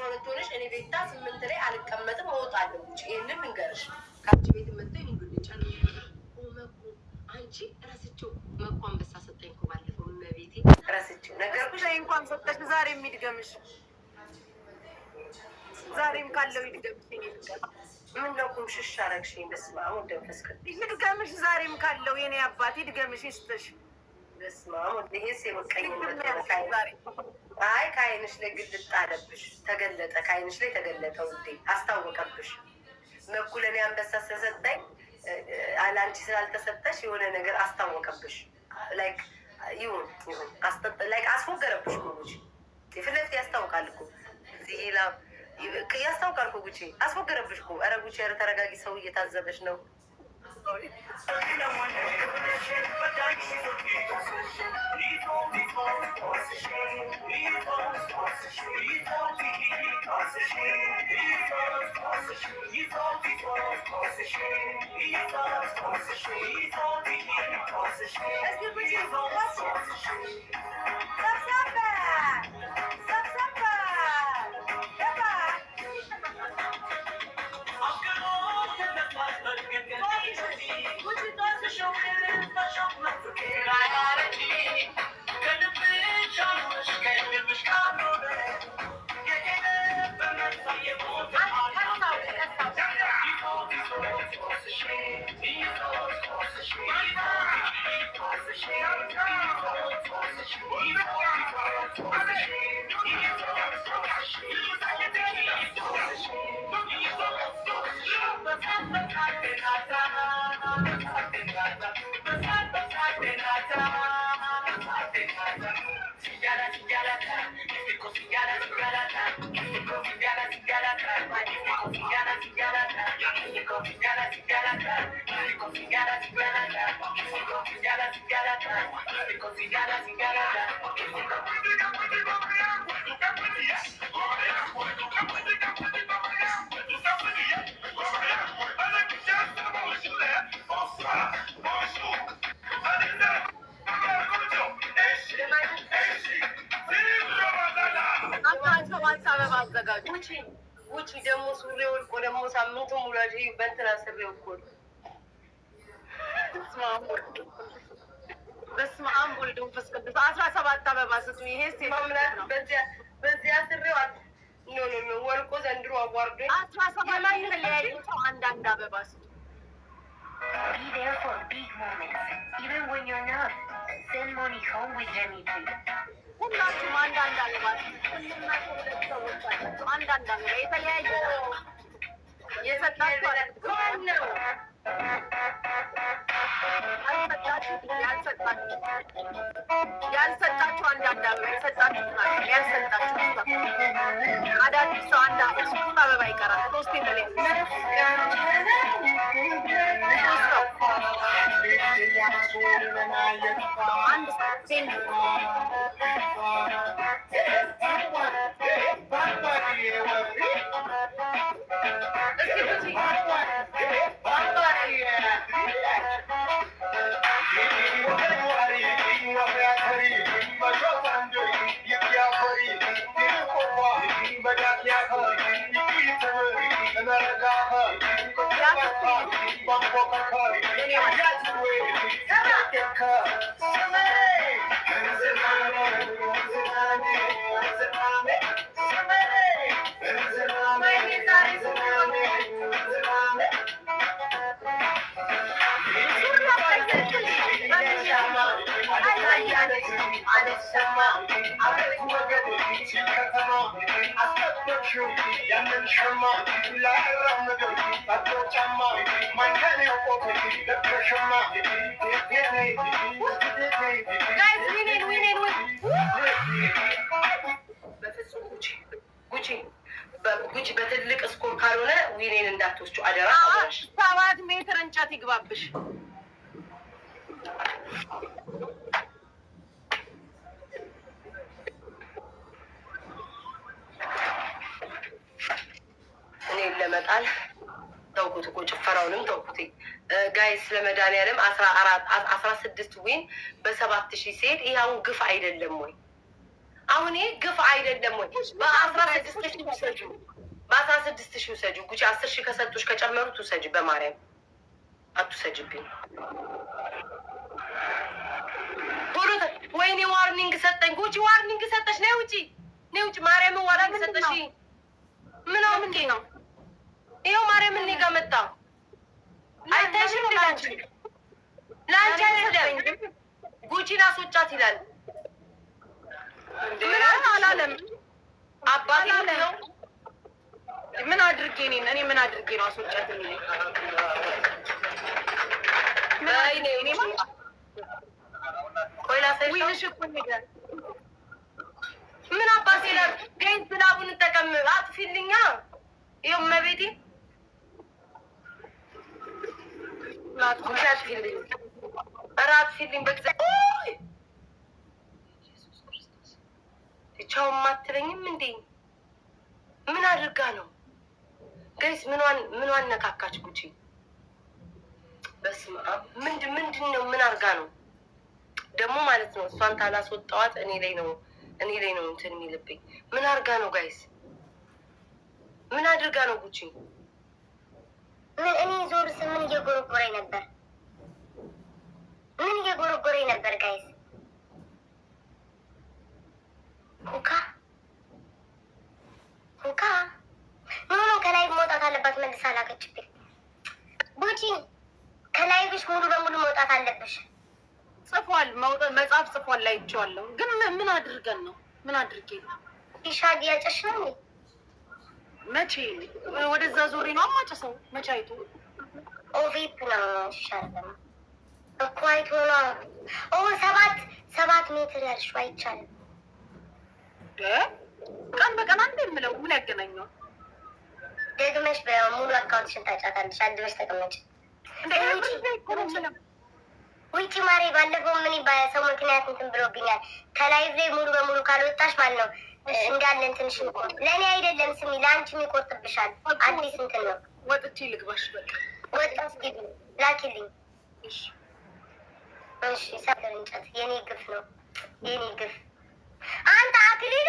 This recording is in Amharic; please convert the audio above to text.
12 ሆነሽ እኔ ቤታ 8 ላይ አልቀመጥም፣ እወጣለሁ። ውጭ ይሄንን ልንገርሽ፣ ከአንቺ ቤት መጥተው ይንግልጫ መኩ አንቺ ረስቼው መኩ አንበሳ ሰጠኝ እኮ ባለፈው። እመቤቴ ረስቼው ነገርኩሽ። እንኳን ሰጠሽ፣ ዛሬ የሚድገምሽ ዛሬም ካለው ይድገምሽ። ምን ነው ኩምሽሽ አደረግሽኝ? በስመ አብ ወወልድ ወመንፈስ ቅዱስ። ይድገምሽ፣ ዛሬም ካለው የኔ አባት ይድገምሽ፣ ይስጥሽ። በስመ አብ ወልድ። ይሄስ የምቀኝነት አይ ከዓይንሽ ላይ ግልጥ አለብሽ፣ ተገለጠ። ከዓይንሽ ላይ ተገለጠ ውዴ፣ አስታወቀብሽ። መኩ ለእኔ አንበሳ ስለሰጠኝ ለአንቺ ስላልተሰጠሽ የሆነ ነገር አስታወቀብሽ። Like ይሁን ይሁን፣ like አስፎገረብሽ እኮ ጉቺ፣ ፊት ለፊት ያስታውቃል እኮ እዚህ ያስታውቃል እኮ ጉቺ፣ አስፎገረብሽ እኮ። ኧረ ጉቺ፣ ኧረ ተረጋጊ፣ ሰው እየታዘበሽ ነው። አዘጋጁ። ውጪ ደግሞ ሱሪ ወልቆ ደግሞ ሳምንቱ ሙሉ በእንትና ስሬው እኮ ነው። በስመ አብ ወልድ ወመንፈስ ቅዱስ። 17 አበባ ስጡ። ይሄ ሴት በዚያ ስሬው no no no ወልቆ ዘንድሮ አዋርዶ 17 የተለያዩ ሰው አንዳንድ አበባ ስጡ። Be there for big moments, even when you're not. Send money home with Remitly. ሁላችሁም አንዳንድ አበባ ስጡ። 802 ሰዎች አላችሁ። አንዳንድ አበባ የተለያየ የሰጣችሁ ነው። ያልሰጣችሁ አንዳንድ አበባ የሰጣችሁ ያልሰጣችሁ አዳዲስ ሰው አንድ ሶስት አበባ ይቀራል። ሶስት የተለያዩ ሶስት ሰው አንድ ሰው Guys, winning, winning, በፍጹም ጉቺ ጉቺ ጉቺ በትልቅ score ካልሆነ win ኤን እንዳትወስጂው አደራ። 7 ሜትር እንጨት ይግባብሽ። እኔን ለመጣል ተውኩት እኮ ጭፈራውንም ተውኩት። Guys ለመድኃኒዓለም 14 16 win በ7,000 ሲሄድ ይህ አሁን ግፍ አይደለም ወይ? አሁን ይሄ ግፍ አይደለም ወይ? በ16,000 ውሰጁ፣ በ16,000 ውሰጁ። ጉቺ 10,000 ከሰጡሽ ከጨመሩት ውሰጂ። በማርያም አትውሰጅብኝ። ቶሎ ወይኔ warning ሰጠኝ። ጉቺ warning ሰጠሽ። ነይ ውጪ፣ ነይ ውጪ። ማርያምን warning ሰጠሽ። ምናምን ነው ይኸው ማርያም እኔ ጋር መጣ። አይታይሽም? ላንቺ ለአንቺ አይደለም ጉቺን አስወጫት ይላል። ምን አላለም? አባቴ ነው። ምን አድርጌ እኔ ምን አድርጌ ነው አስወጫት የሚለኝ? ወይኔ ቆይ ላሳይሽ። ምን አባቴ ይላል? Guys glove ኡን እንጠቀም። አጥፊልኛ። ይኸው እመቤቴ አጥፊልኝ፣ ኧረ አጥፊልኝ። በእግዚአብሔር ቻው አትለኝም እንዴ? ምን አድርጋ ነው guys? ምኗን ምኗን ነካካች ጉቺ? በስመ አብ። ምንድን ምንድን ነው? ምን አድርጋ ነው ደግሞ ማለት ነው? እሷን ታላስወጣዋት እኔ ላይ ነው እንትን የሚልብኝ። ምን አድርጋ ነው guys? ምን አድርጋ ነው ጉቺ? ምን እኔ ዞር ስል ምን እየጎረጎረኝ ነበር? ምን እየጎረጎረኝ ነበር guys? Hookah hookah no no ከ live መውጣት አለባት። መልሳ ላከችብኝ። ጉቺ ከ live ሽ ሙሉ በሙሉ መውጣት አለብሽ። ጽፏል፣ መጽሐፍ ጽፏል፣ አይቼዋለሁ። ግን ምን አድርገን ነው? ምን አድርጌ ነው? ሺሻ እያጨሽ ነው እንዴ? መቼ ወደዛ ዞሬ ነው አማጨሰው? መቼ አይቶ? Oh, vape ነው፣ ሺሻ አይደለም እኮ። አይቶ ነው። Oh, 7 7 ሜትር ያልሽው አይቻልም። ቀን በቀን አንድ የምለው ምን ያገናኘዋል? ደግመሽ በሙሉ account ሽን ታጫታለሽ። አድበሽ ተቀመጭ። ውጪ ማሬ። ባለፈው ምን በሰው ምክንያት እንትን ብሎብኛል። ከ live ላይ ሙሉ በሙሉ ካልወጣሽ ማለት ነው እንዳለ እንትንሽ ለእኔ አይደለም፣ ስሚ፣ ለአንቺም ይቆርጥብሻል። አዲስ እንትን ነው። ወጥቼ ልግባሽ በቃ። ወጣሽ ግቢ፣ ላኪልኝ። እሺ፣ ሳገር እንጨት የኔ ግፍ ነው የኔ ግፍ። አንተ አክሊሉ።